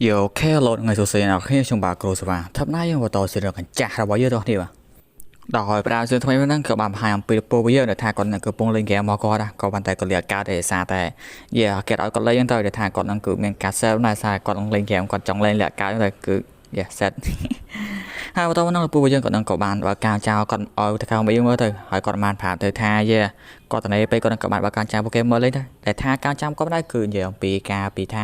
យោខេឡូតថ្ងៃសួស្តីអ្នកនរគ្នាខ្ញុំបាទគ្រូសវ៉ាធម្មតាយើងបន្តសេរីកញ្ចាស់របស់យើងទាំងគ្នាបាទដល់ផ្ដើមសឿនថ្មីហ្នឹងក៏បានបង្ហាញអំពីពូយើងដែលថាគាត់នឹងកំពុងលេងហ្គេមមកគាត់ណាក៏បានតែក៏លៀកកើតទេសារតែយេគេឲ្យគាត់លេងហ្នឹងទៅដែលថាគាត់នឹងគឺមានការ sell ដែរសារគាត់នឹងលេងហ្គេមគាត់ចង់លេងលាក់កើតទៅគឺយេ set ហើយបន្តមកនោះពូយើងក៏នឹងក៏បានបើការចោលគាត់ឲ្យទៅខាងយើងមើលទៅហើយគាត់បានប្រាប់ទៅថាយេគាត់តនេពេលគាត់នឹងក៏បានបើការចោលពួកគេមើលលេងទៅតែថាការចាំគាត់ដែរគឺនិយាយអំពីការពីថ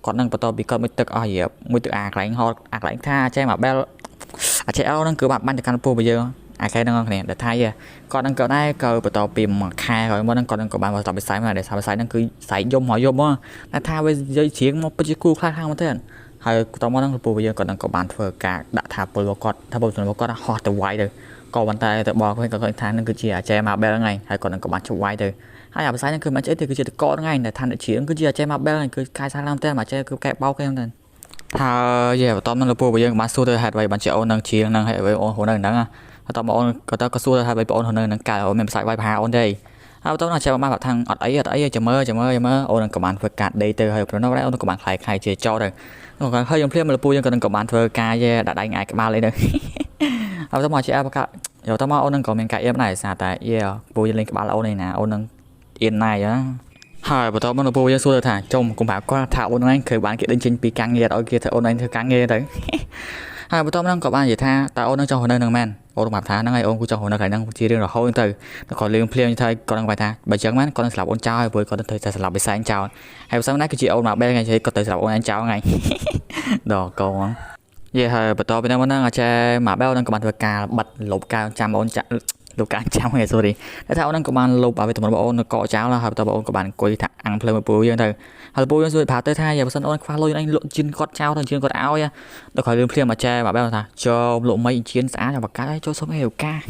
ាគាត់នឹងបន្តពីគាត់មួយទឹកអស់រៀបមួយទឹកអាកន្លែងហត់អាកន្លែងថាចេះមកបែលអាចេះអោហ្នឹងគឺបានបាញ់ទៅកាន់ពូយើងអាកែហ្នឹងគ្នាដែលថាយេគាត់នឹងក៏ដែរក៏បន្តពីមួយខែក្រោយមកហ្នឹងគាត់នឹងក៏បានបន្តវិស័យមកដែលថាវិស័យហ្នឹងគឺស្រែកយំមកយំមកតែថាវានិយាយច្រៀងមកពិតជាគូខ្លះខាងមែនទេហើយបន្តមកហ្នឹងពូយើងក៏នឹងក៏បានធ្វើការដាក់ថាពលរបស់គាត់ថាពលរបស់គាត់ហោះទៅវាយទៅក៏ប៉ុន្តែទៅបកវិញក៏ឃើញថានឹងគឺជាអាចែម៉ាបែលហ្នឹងឯងហើយគាត់នឹងក៏បានជួយវាយទៅហើយអាភាសាហ្នឹងគឺមិនអីទេគឺជាតកហ្នឹងឯងដែលថាអ្នកច្រៀងគឺជាអាចែម៉ាបែលហ្នឹងគឺកាយសាឡើងតែអាចែគឺកែបោកគេហ្នឹងហើយបន្តមកលោកពូយើងបានសួរទៅហេតុអ្វីបានជាអូននឹងច្រៀងហ្នឹងហេតុអ្វីអូនរស់នៅហ្នឹងបន្តមកអូនក៏ទៅក៏សួរទៅហេតុអ្វីបងអូនរស់នៅហ្នឹងកើតអូនមានភាសាវាយប្រហារអូនទេហើយបន្តមកអាចែបានប្រាប់ថាអត់អីអត់អីចាំមើលចាំមើលចាំមើលអូននឹងក៏បានធ្វើការដេកទៅហើយប្រណោដែរអូនក៏បានខ្លាយខ្លាយជាចោលទៅហើយយើងភ្លាមលោកពូយើងក៏នឹងក៏បានធ្វើការយេដាក់ដៃងាយក្បាលអីទៅហើយបន្តមកជាបកាយកទៅមកអូននឹងក៏មានការអៀនដែរសារតែយេពូយើងលេងក្បាលអូនឯណាអូននឹងអៀនណៃហ៎ហើយបន្តមកលោកពូយើងសួរទៅថាចុំកុំប្រាប់គាត់ថាអូនឯងគឺបានគេដេញចេញពីការងារឲ្យគេថាអូនឯងធ្វើការងារទៅហើយបន្តមកនឹងក៏បាននិយាយថាតើអូននឹងចង់រស់នៅនឹងមែនអូនប្រាប់ថាហ្នឹងហើយអូនគូចង់រស់នៅកន្លែងហ្នឹងជារៀងរហូតទៅគាត់លឿងភ្លាមថាគាត់នឹងប្រាប់ថាបើចឹងមែនគាត់នឹងស្លាប់អូនចោលហើយព្រោះគាត់នឹងត្រូវតែស្លាប់បិសែងចោលហើយបើសិនណាគឺជាអូនមកបែរថ្ងៃគាត់ទៅស្លាប់អូនឯងចោលថ្ងៃដល់កងយេហើយបន្តពីហ្នឹងមកហ្នឹងអាចារ្យម៉ាបែលនឹងក៏បានធ្វើការបិទលុបការចាំអូនចាក់លុបការចាំហេ sorry តែថាអូនហ្នឹងក៏បានលុបអាវេទមន្តរបស់អូននៅកកចោលហើយបន្តបងអូនក៏បានអង្គុយថាអាំងភ្លើងមួយពូយើងទៅហើយពូយើងសួរប្រាប់ទៅថាយ៉ាបើសិនអូនខ្វះលុយឯងលក់ជៀនគាត់ចោលទៅជៀនគាត់ឲ្យដល់ក្រោយរឿងភ្លាមអាចារ្យម៉ាបែលថាចូលលក់មិនជៀនស្អាតចាំបកាត់ឲ្យចូលសុំអីឱកាស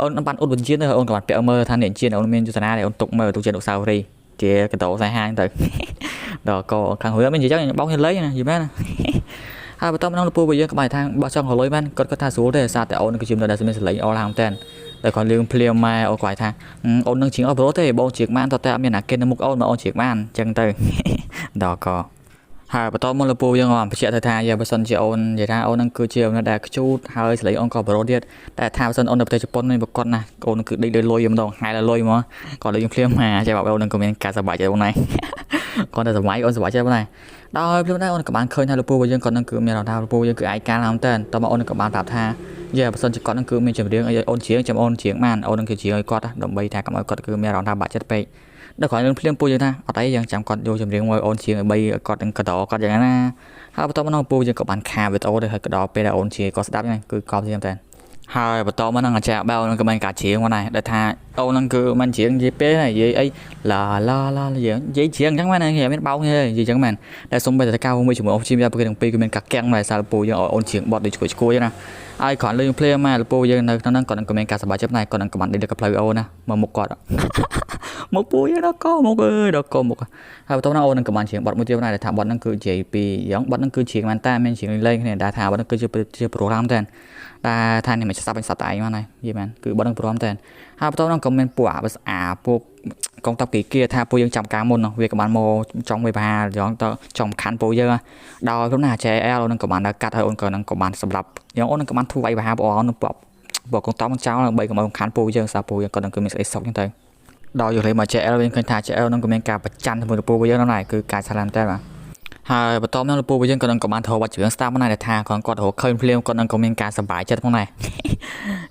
អូនបានអ៊ុតបញ្ជៀនទៅអូនក៏បានពាក់មើលថានេះជៀនអូនមានយុទ្ធនាដែលអូនទុកមើលទុកជៀនអនុស្សាវរីយ៍ជាកដោសែហាងទៅដល់ក៏ខាងរឿងមាននិយាយចឹងបោកគ្នាលេងណាយល់មែនណាហើយបន្តមកលោកពូរបស់យើងក៏បានថាបើចង់រលុយមែនគាត់គាត់ថាស្រួលទេសារតែអូនគឺជាមនុស្សដែលមានសលេងអឡើងមែនតែគាត់លឿងភ្លាមម៉ែអូគាត់ថាអូននឹងជាងអស់ប្រូទេបងជាងបានតតែអត់មានអាគេនៅមុខអូនមកអូនជាងបានអញ្ចឹងទៅដល់ក៏ហើយបន្តមកលោកពូយើងក៏បានបញ្ជាក់ទៅថាយ៉ាបើសិនជាអូននិយាយថាអូននឹងគឺជាមនុស្សដែលខ្ជូតហើយសលេងអូនក៏ប្រូទៀតតែថាបើសិនអូននៅប្រទេសជប៉ុននេះប្រកាសណាស់អូននឹងគឺដេកលើលុយម្ដងហែលើលុយហ្មងគាត់លឿងភ្លាមមកចេះបងអូននឹងក៏មានការសប្បាយចិត្តអូនដែរគាត់តែសម័យអូនសប្បាយចិត្តបងដែរដោយភ្លាមដែរអូនក៏បានឃើញថាលោកពូរបស់យើងគាត់នឹងគឺមានអារម្មណ៍ថាលោកពូយើងគឺឯកាឡើងតែតមកអូនក៏បានប្រាប់ថាយ៉ាបើសិនជាគាត់នឹងគឺមានចម្រៀងអីអូនច្រៀងចាំអូនច្រៀងបានអូននឹងគឺច្រៀងឲ្យគាត់ដើម្បីថាកុំឲ្យគាត់គឺមានអារម្មណ៍ថាបាក់ចិត្តពេកដល់ក្រោយនឹងភ្លាមពូយើងថាអត់អីយើងចាំគាត់យកចម្រៀងមកអូនច្រៀងឲ្យបីគាត់នឹងកដោគាត់យ៉ាងណាហើយបន្ទាប់មកពូយើងក៏បានខាវីដេអូទៅហើយកដោពេលដែលអូនច្រៀងគាត់ស្ដាប់ហ្នឹងគឺកប់ជាងតែហើយបន្តមកនឹងអាចារ្យបែវនឹងក៏មានការច្រៀងមកដែរដែលថាអូននឹងគឺមិនច្រៀងនិយាយពេលនិយាយអីឡាឡាឡានិយាយនិយាយច្រៀងអញ្ចឹងមែនគេមានបោកទេនិយាយអញ្ចឹងមែនតែសុំបីតែការមួយជាមួយអូនជាមយ៉ាពេលទាំងពីរគឺមានការកាំងដែរសារពូយើងឲ្យអូនច្រៀងបត់ដូចឈួយឈួយណាហើយគ្រាន់លឺភ្លាមមកលពូយើងនៅក្នុងហ្នឹងគាត់នឹងក៏មានការសប្បាយចិត្តដែរគាត់នឹងក៏បានដេកលើកផ្លូវអូនណាមកមុខគាត់មកពូយើងដល់កមកអើយដល់កមកហើយបន្ទាប់នោះអូននឹងក៏បានច្រៀងបទមួយទៀតដែរថាបទហ្នឹងគឺនិយាយពីយ៉ាងបទហ្នឹងគឺច្រៀងមែនតើមានច្រៀងលេងគ្នាដែលថាបទហ្នឹងគឺជាជាប្រូក្រាមតែតែថានេះមិនស្ដាប់វិញស្ដាប់តែឯងមកណានិយាយមែនគឺបទហ្នឹងប្រូក្រាមតែហើយបន្ទាប់នោះក៏មានពួកអាអាពួកកងតបគីគាថាពួកយើងចាំការមុនវាក៏បានមកចង់វាប្រហាយ៉ាងទៅចង់ខណ្ឌពួកយើងដោយខ្លួនណា JL អូននឹងក៏បានដើរកាត់ហើយអូនក៏នឹងក៏បានសម្រាប់យ៉ាងអូននឹងក៏បានធ្វើវាយប្រហារបងអូននឹងពួកពួកកងតបចោលដើម្បីកុំឲ្យខណ្ឌពួកយើងសារពួកយើងក៏នឹងគឺមានស្អីសុកចឹងទៅដល់យកលេមក JL វិញឃើញថា JL នឹងក៏មានការប្រច័នជាមួយនឹងពួកយើងហ្នឹងដែរគឺការសាឡាមតែបាទហើយបន្តមកលោកពូយើងក៏នឹងក៏បានធ្វើបាត់ច្រៀងស្ដាប់មកដែរថាគាត់គាត់រកឃើញភ្លាមគាត់នឹងក៏មានការសប្បាយចិត្តផងដែរ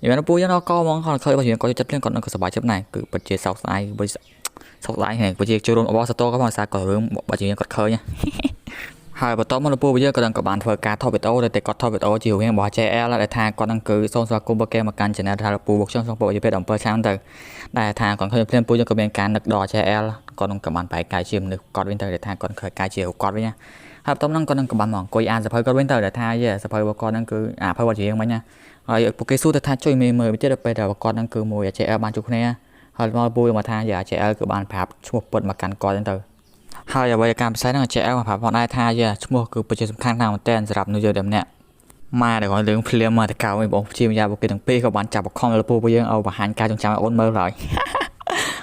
យល់ពូយើងដល់កហ្មងគាត់ឃើញបាត់ច្រៀងគាត់ចិត្តភ្លាមគាត់នឹងក៏សប្បាយចិត្តដែរគឺពិតជាសោកស្ដាយពិតសោកស្ដាយហ្នឹងពិតជាចូលរួមអបអរសាទរក៏ផងសារគាត់រឿងបាត់ច្រៀងគាត់ឃើញហើយបន្តមកលោកពូយើងក៏នឹងក៏បានធ្វើការថតវីដេអូតែគាត់ថតវីដេអូជារឿងរបស់ JL ដែលថាគាត់នឹងគឺសូមស្វាគមន៍ពួកគេមកកាន់ channel ថាលោកពូបុកខ្ញុំសូមពរជាពេទ្យអំពើឆ្នាំទៅដែលថាគាត់ឃើញភ្លាមពូយើងក៏មានការនឹកដល់ JL គាត់នឹងក៏បានបែកកាយជាមនុស្សគាត់វិញទៅដែលថាគាត់ឃើញកាយជាគាត់វិញណាហើយបន្ទាប់ហ្នឹងគាត់នឹងក៏បានមកអង្គុយអានសភៅគាត់វិញទៅដែលថាយេសភៅរបស់គាត់ហ្នឹងគឺអាភៅរបស់ជាងមិញណាហើយពួកគេសួរទៅថាជួយមើលមើលទៀតដល់ពេលដែលគាត់ហ្នឹងគឺមួយ JL បានជួបគ្នាហើយមកពូមកថាយ៉ា JL គឺបានប្រាប់ឈ្មោះពិតមកកាន់គាត់ហ្នឹងទៅហើយអ្វីការពិសេសហ្នឹង JL មកប្រាប់ផងដែរថាយ៉ាឈ្មោះគឺពិតជាសំខាន់ខ្លាំងមែនទែនសម្រាប់មនុស្សយើងតែម្នាក់ម៉ែដែលគាត់រឿងភ្លាមមកតកៅឯងបងជាម្យ៉ាងពួកគេទាំងពីរក៏បានចាប់បខំលពូពួកយើងឲ្យបង្ហាញការចងចាំឲ្យអូនមើលហើ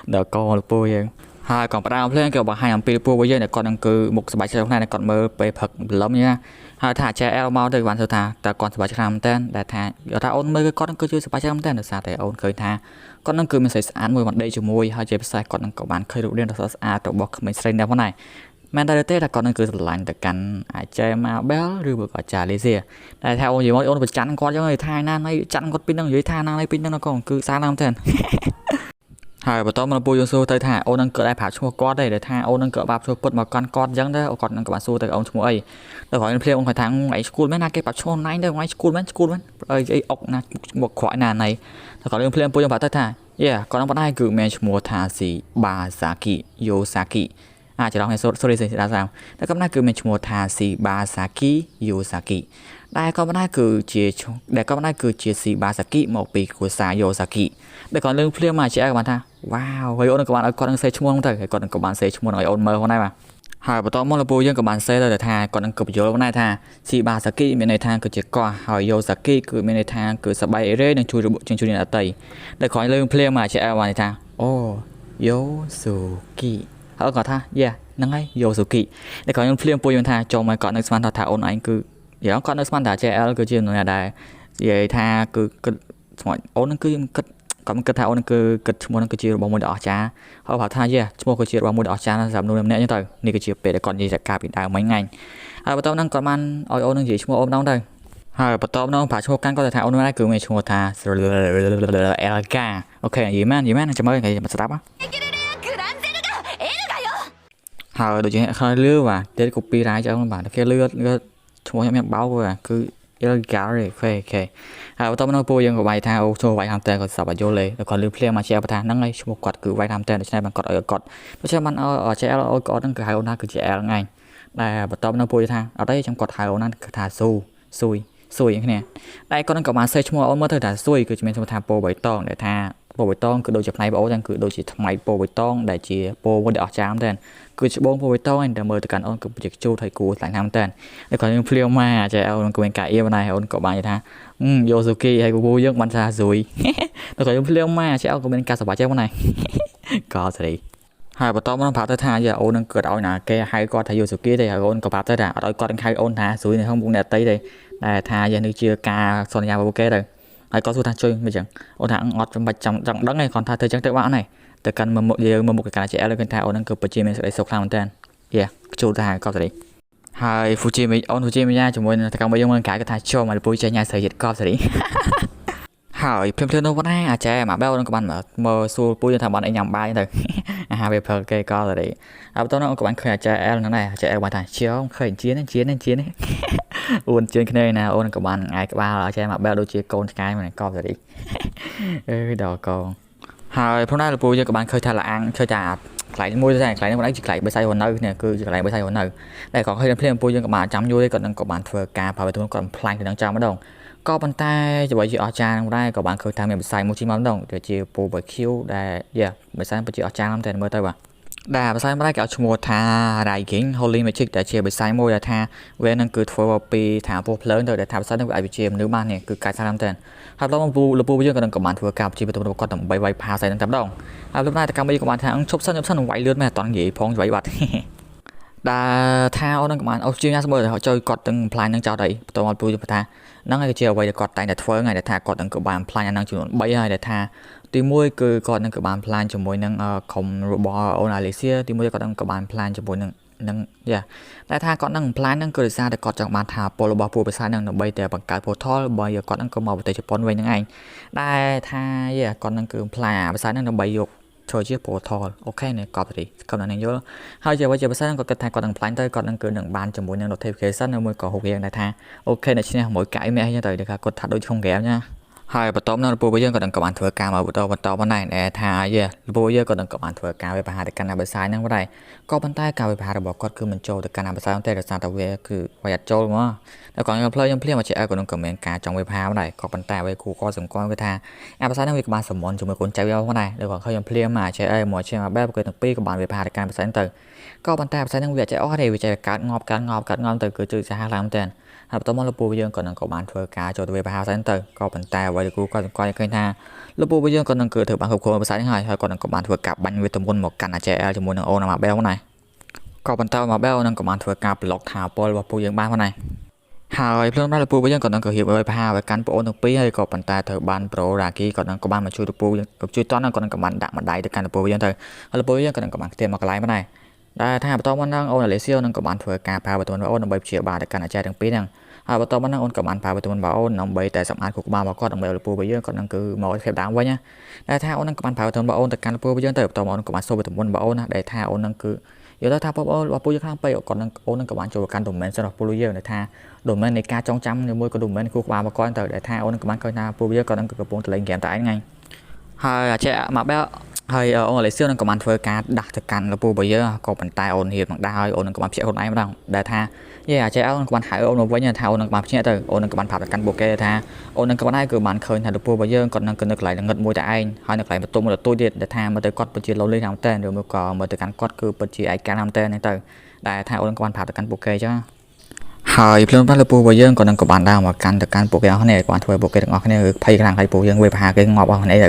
យដល់កលពូយើង ហើយក៏ផ្ដើមភ្លេងគេបង្ហាញអំពីពួករបស់យើងដែលគាត់នឹងគឺមុខសប្បាយចិត្តខ្លាំងដែលគាត់មើលពេលព្រឹកព្រលឹមញ៉ាហើយថាចែអែលមកទៅបានធ្វើថាតើគាត់សប្បាយចិត្តខ្លាំងមែនតើដែលថាថាអូនមើលគាត់នឹងគឺជាសប្បាយចិត្តមែនតើដោយសារតែអូនឃើញថាគាត់នឹងគឺមានស្រីស្អាតមួយបានដេកជាមួយហើយជាពិសេសគាត់នឹងក៏បានឃើញរូបរាងដ៏ស្រស់ស្អាតរបស់ក្មេងស្រីនេះផងដែរមែនតើទេថាគាត់នឹងគឺស្រឡាញ់ទៅកាន់អាចែម៉ាបែលឬក៏ចាលីសៀតែថាអូននិយាយមកអូនប្រច័នគាត់ចឹងថាណាណៃចាន់គាត់ពីនឹងនិយាយថាណាណៃពីនឹងកូនគឺសារណាស់មែនតើហើយបន្តមកពូយើងសួរទៅថាអូននឹងកើតដែរប្រាប់ឈ្មោះគាត់ទេដែលថាអូននឹងកើតបាបឈ្មោះពុតមកកាន់គាត់អញ្ចឹងទៅគាត់នឹងក៏បានសួរទៅអូនឈ្មោះអីដល់ក្រោយភ្លាមអូនគាត់ថាឯងស្គូលមែនណាគេប្រាប់ឈ្មោះណៃទៅឯងស្គូលមែនស្គូលមែនអីអីអុកណាមកក្រក់ណាណៃដល់ក្រោយភ្លាមពូយើងប្រាប់ទៅថាយេគាត់នឹងប៉ុណ្ណេះគឺមានឈ្មោះថាស៊ីបាសាគីយូសាគីអាចច្រឡំ sorry ស្ដាប់តែកំណែគឺមានឈ្មោះថាស៊ីបាសាគីយូសាគីដែលក៏មិនដែរគឺជាដែលក៏មិនដែរគឺជាស៊ីបាសាគីមកពីគ្រួសារយូសាគីដែលគាត់លើកភ្លាមមកជាគាត់ថាវ៉ាវហើយអូនក៏បានឲ្យគាត់នឹងសេឈ្មោះហ្នឹងទៅហើយគាត់នឹងក៏បានសេឈ្មោះនឹងឲ្យអូនមើលផងដែរបាទហើយបន្តមកលពូយើងក៏បានសេទៅថាគាត់នឹងក៏បញ្យល់ផងដែរថាស៊ីបាសាគីមានន័យថាគឺជាកោះហើយយូសាគីគឺមានន័យថាគឺសបាយរេនិងជួយរបជាងជួយអ្នកដទៃដែលក្រោយលើកភ្លាមមកជាបានថាអូយូស៊ូគីហើយគាត់ថាយ៉ាហ្នឹងហើយយូស៊ូគីដែលក្រោយខ្ញុំភ្លាមពូយើងថាចូលមកគាត់នៅស្មានថាអូនឯងគឺយ៉ាងគាត់នៅស្មានថា JL គឺជាមនុស្សដែលនិយាយថាគឺគិតស្មាច់អូននឹងគឺគិតគាត់មិនគិតថាអូននឹងគឺគិតឈ្មោះនឹងគឺជារបស់មួយដ៏អស្ចារ្យហើយប្រាប់ថាយេឈ្មោះគឺជារបស់មួយដ៏អស្ចារ្យសម្រាប់មនុស្សម្នាក់ចឹងទៅនេះគឺជាពេលដែលគាត់និយាយតែការពីដើមមិញថ្ងៃហើយបន្ទាប់ហ្នឹងគាត់បានឲ្យអូននឹងនិយាយឈ្មោះអូនម្ដងទៅហើយបន្ទាប់នោះប្រាប់ឈ្មោះកាន់គាត់ថាអូននោះគឺមានឈ្មោះថា Elga OK និយាយមែននិយាយមែនចាំមើលគេស្ដាប់ グランゼルガエルガよ ហើយដូចជាឃើញលឺបាទទៀត copyright ចឹងបាទគេលឺឈ្មោះខ្ញុំមានបោកបាទគឺ Elga OK OK ហើយបន្ទាប់មកពូយើងក៏វាយថាអូចូលវាយតាមតែគាត់សប្បាយយល់ទេគាត់លឺភ្លាមមកជាប្រថាហ្នឹងហើយឈ្មោះគាត់គឺវាយតាមតែដូច្នេះបានគាត់ឲ្យគាត់ដូច្នេះបានឲ្យ JL ឲ្យគាត់ហ្នឹងគឺហៅអូនណាគឺជា L ហ្នឹងឯងដែលបន្ទាប់មកពូថាអត់ទេចាំគាត់ហៅអូនណាគឺថាស៊ូស៊ុយស៊ុយគ្នាតែគាត់នឹងក៏បានសេឈ្មោះអូនមើលទៅថាស៊ុយគឺជាមានឈ្មោះថាពោបៃតងដែលថាពោបៃតងគឺដូចជាផ្នែកប្អូនចឹងគឺដូចជាថ្មីពោបៃតងដែលជាពោមួយដែលអស្ចារ្យមែនគឺច្បងពោបៃតងឯងតែមើលទៅកាន់អូនគឺជាជូតហើយគួរស្លាញ់ណាស់មែនតែគាត់នឹងភ្លាមមកចេះអូនក៏មានការអៀមដែរអូនក៏បាននិយាយថាយូស៊ូគីហើយពូយើងបានថាស៊ុយតែគាត់ភ្លាមមកចេះអូនក៏មានការសប្បាយចិត្តដែរក៏សេរីហើយបន្តមកប្រាប់ទៅថាយ៉ាអូននឹងកើតឲ្យណាគេហៅគាត់ថាយូស៊ូគីទេហើយអូនក៏ប្រាប់ទៅថាអត់ឲ្យគាត់នឹងហៅអូនថាស៊ុយនៅក្នុងមុខអ្នកតីទេដែលថាយ៉ានេះជាការសន្យារបស់គេទៅហើយគាត់សួរថាជួយមិនចឹងអូនថាអត់ចាំបាច់ចង់ចង់ដឹងទេគាត់ថាធ្វើចឹងទៅបានហើយទៅកាន់មកមុខយើងមកមុខការជាអលឃើញថាអូននឹងគឺពិតជាមានសេចក្តីសុខខ្លាំងមែនតើយ៉ាជួលថាកប់សេរីហើយ Fuji មីអូន Fuji មីយ៉ាជាមួយនឹងតកម្មយើងមើលកាយគាត់ថាចូលមកពុយចេះញ៉ាស្រីចិត្តកប់សេរីហើយភ្លាមភ្លាមនោះប៉ុណ្ណាអាចែម៉ាបែអូនក៏បានមើលសួរពូយើងថាបានអីញ៉ាំបាយទៅអាហារវាព្រឹកគេក៏សេរីហើយបន្ទាប់នោះអូនក៏បានឃើញអាចែអែលហ្នឹងដែរអាចែអែលបានថាជាងឃើញជៀនជៀនជៀនអូនជឿនគ្នាណាអូនក៏បានងាយក្បាលអាចែម៉ាបែដូចជាកូនឆ្កែម្នាក់កប់សេរីអឺដល់កងហើយផងដែរលពូយើងក៏បានឃើញថាលាអាងឃើញថាកន្លែងមួយដែរកន្លែងនេះជាកន្លែងបិសាយរនៅនេះគឺជាកន្លែងបិសាយរនៅតែក៏ឃើញភ្លាមពូយើងក៏បានចាំយូរទេគាត់នឹងក៏បានធ្វើការប្រើទូគាត់ផ្លាញ់ទៅនឹងចាំម្ដងក៏ប៉ុន្តែអ្វីជាអស្ចារ្យហ្នឹងដែរក៏បានឃើញថាមានបិសាយមួយជិះមកម្ដងដែលជាពូបៃឃីវដែលយ៉ាបិសាយពិតជាអស្ចារ្យណាស់តែមើលទៅបាទដែលបិសាយមួយដែរគេឲ្យឈ្មោះថា Raiking Holy Magic ដែលជាបិសាយមួយដែលថាវានឹងគឺធ្វើមកពីថាពោះភ្លើងទៅដែលថាបិសាយនឹងវាអាចវាជាមនុស្សបាននេះគឺកាច់សាមែនតើហើយដល់មកពូលពូយើងក៏នឹងក៏បានធ្វើការជាបន្ទប់គាត់ដើម្បីវាយផាសៃនឹងតែម្ដងហើយលោកដែរតកម្មយើងក៏បានថាឈប់សិនឈប់សិនវាយលឿនមែនអត់តនិយាយផងវាយបាត់ដែលថាអូននឹងក៏បានអូជាញ៉ាំស្មើចូលគាត់ទាំងផ្លាញនឹងចោលអីបន្ទាប់មកពូយើងថាហ្នឹងហើយគឺជាអ្វីដែលគាត់តែងតែធ្វើថ្ងៃដែលថាគាត់នឹងក៏បានផ្លាញអានឹងចំនួន3ហើយដែលថាទី1គឺគាត់នឹងក៏បានផ្លាញជាមួយនឹងក្រុមរបស់អូនអាឡេស៊ីទី1គាត់នឹងក៏បានផ្លាញជាមួយនឹងនឹងយ៉ាតែថាគាត់នឹងផ្លាញនឹងគឺដោយសារតែគាត់ចង់បានថាពលរបស់ពួកភាសានឹងដើម្បីតែបង្កើត portal បើគាត់នឹងក៏មកប្រទេសជប៉ុនវិញហ្នឹងឯងដែលថាយ៉ាគាត់នឹងគឺផ្លាញអាភាសានឹងដើម្បីយកចូលជា portal OK នេះកប់ទីកប់នឹងយល់ហើយជាអ្វីជាភាសាហ្នឹងគាត់គិតថាគាត់នឹងផ្លាញទៅគាត់នឹងគឺនឹងបានជាមួយនឹង notification នៅមួយក៏ហុករៀងដែរថា OK អ្នកឈ្នះមួយកាយមាសអញ្ចឹងទៅថាគាត់ថាដូចក្នុង game ណាហើយបន្ទាប់នោះពូយើងក៏នឹងក៏បានធ្វើការមកបន្តបន្តប៉ុណ្ណែដែលថាយេពូយើងក៏នឹងក៏បានធ្វើការវាប្រហារទៅកាន់អាបសាយហ្នឹងដែរក៏ប៉ុន្តែការវាប្រហាររបស់គាត់គឺមិនចូលទៅកាន់អាបសាយទេដោយសារតែវាគឺវាអត់ចូលមកតែគាត់ខ្ញុំផ្លូវខ្ញុំភ្លាមមកជាក៏នឹងក៏មានការចង់វាប្រហារដែរក៏ប៉ុន្តែអ្វីគូគាត់សម្គាល់គឺថាអាបសាយហ្នឹងវាក៏បានសមន់ជាមួយកូនចៅវាផងដែរដែលគាត់ឃើញខ្ញុំភ្លាមមកជាអីមកជាមកបែបគឺទាំងពីរក៏បានវាប្រហារទៅកាន់អាបសាយទៅក៏ប៉ុន្តែអាបសាយហ្នឹងវាចេះអស់ទេវាចេះកើតងាប់កើតងាប់កើតងាប់ទៅគឺជឿសាហាវឡើងមែនតើ ហើយបន្តមកលោកពូយើងក៏នឹងក៏បានធ្វើការចូលទៅវាប្រហារសិនទៅក៏ប៉ុន្តែអ្វីដែលគូគាត់សង្កត់ឃើញថាលោកពូយើងក៏នឹងគឺធ្វើបានគ្រប់គ្រងភាសាហ្នឹងហើយហើយក៏នឹងក៏បានធ្វើការបាញ់វាទម្ងន់មកកាន់ AJL ជាមួយនឹងអូនម៉ាបែលហ្នឹងដែរក៏ប៉ុន្តែម៉ាបែលនឹងក៏បានធ្វើការប្លុកថាពលរបស់ពូយើងបានផងដែរហើយភ្លឺម្ល៉េះលោកពូយើងក៏នឹងក៏រៀបឲ្យប្រហារឲ្យកាន់ប្អូនទាំងពីរហើយក៏ប៉ុន្តែត្រូវបានប្រូរ៉ាគីក៏នឹងក៏បានមកជួយលោកពូយើងជួយតន់ក៏នឹងក៏បានដាក់ម្ដាយទៅកាន់លោកពូយើងទៅហើយលោកពូយើងក៏នឹងក៏បានខ្ទាតមកកន្លែងផងដែរដែលថាបន្តមកហ្នឹងអូនអាឡេសៀនឹងក៏បានធ្វើការប្រើបន្ទាន់អូនដើម្បីព្យាបាលទៅកាន់អាចារ្យទាំងពីរហ្នឹងហើយបន្តមកហ្នឹងអូនក៏បានប្រើបន្ទាន់របស់អូនដើម្បីតែសម្អាតខួរក្បាលរបស់គាត់ដើម្បីឲ្យលោកពូរបស់យើងគាត់នឹងគឺមកភាពដើមវិញណាដែលថាអូននឹងក៏បានប្រើបន្ទាន់របស់អូនទៅកាន់លោកពូរបស់យើងទៅបន្តមកអូនក៏បានសូមបន្ទាន់របស់អូនណាដែលថាអូននឹងគឺយល់ថាបងប្អូនរបស់ពូយើងខ្លាំងពេកគាត់នឹងអូននឹងក៏បានចូលកាន់ domain របស់ពូយើងដែលថា domain នៃការចងចាំជាមួយក៏ domain ខួរក្បាលរបស់គាត់ទៅដែលថាអូននឹងក៏បានឃើញថាពូយើងគាត់នឹងកំពុងតែលេងហ្គេមតែឯងហ្នឹងហើយអាចេះមកបែហើយអូនអាឡេសៀនឹងក៏បានធ្វើការដាស់ទៅកាន់លោកពូរបស់យើងក៏ប៉ុន្តែអូនរៀបនឹងដាស់ហើយអូននឹងក៏បានភ្ញាក់ខ្លួនឯងម្ដងដែលថាយេអាចេះអូនក៏បានហៅអូនមកវិញថាអូននឹងក៏បានភ្ញាក់ទៅអូននឹងក៏បានប្រាប់ទៅកាន់ពួកគេថាអូននឹងក៏បានដែរគឺបានឃើញថាលោកពូរបស់យើងគាត់នឹងគឺនៅកន្លែងងឹតមួយតែឯងហើយនៅកន្លែងបន្ទប់មួយតូចទៀតដែលថាមើលទៅគាត់ពិតជាលលេងតាមតែឬមួយក៏មើលទៅកាន់គាត់គឺពិតជាឯកាតាមតែហ្នឹងទៅដែលថាអូនក៏បានប្រាប់ទៅកាន់ពួកគេចឹងហើយភ្លើងបានលោកពូរបស់យើងក៏នឹងក៏បានដើរមកកាន់ទៅកាន់ពួកគេអស់គ្នាគាត់ធ្វើពួកគេទាំងអស់គ្នាគឺភ័យខ្លាំងហើយពូយើងវាប្រហាគេងាប់អស់គ្នាទៅ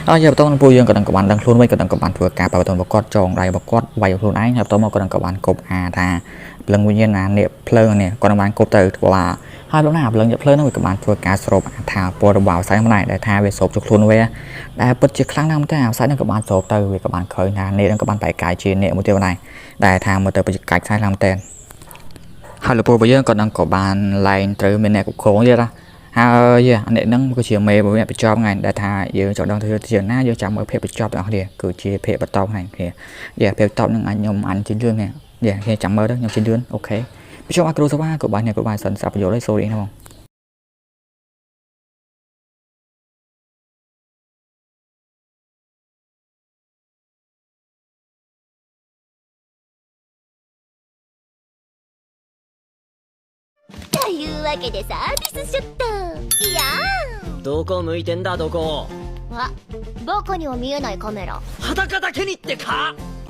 ហើយយកបន្តពូយើងក៏នឹងក៏បានដឹងខ្លួនវិញក៏នឹងក៏បានធ្វើការបន្តរបស់គាត់ចងដៃរបស់គាត់វាយខ្លួនឯងហើយបន្តមកក៏នឹងក៏បានគប់អាថាភ្លើងវិញ្ញាណណានេះភ្លើងនេះក៏នឹងបានគប់ទៅធ្វើថាហើយលោកណាភ្លើងភ្លើងហ្នឹងវាក៏បានធ្វើការស្រូបអាថាពណ៌របស់ខ្សែម្នាក់ដែលថាវាស្រូបជខ្លួនវាដែលពិតជាខ្លាំងណាស់តែអាខ្សែហ្នឹងក៏បានស្រូបទៅវាក៏បានឃើញថានេះហ្នឹងក៏បានបែកកាយជានេះមួយទៀតដែរដែលថាមើលទៅបច្កាច់ខ្សែខ្លាំងតែហើយលោកពូរបស់យើងក៏នឹងក៏បានឡើងត្រូវមានអ្នកគ្រប់គ្រងទៀតណាហើយអានេះហ្នឹងគឺជាមេរបស់អ្នកបញ្ចប់ថ្ងៃដែលថាយើងចង់ដឹងធ្វើជាណាយើងចាំមើលភាពបញ្ចប់ទាំងអស់គ្នាគឺជាភាពបន្តថ្ងៃគ្នាយ៉ាភាពបន្តហ្នឹងអញខ្ញុំអញជិះលឿននេះយ៉ាគ្នាចាំមើលទៅខ្ញុំជិះលឿនអូខេបញ្ចប់អាគ្រូសវ៉ាក៏បានអ្នកក៏បានសិនស្រាប់ប្រយោជន៍ហើយ sorry ណាបងというわけでサービスショットいやーどこ向いてんだどこあバカには見えないカメラ裸だけにってか。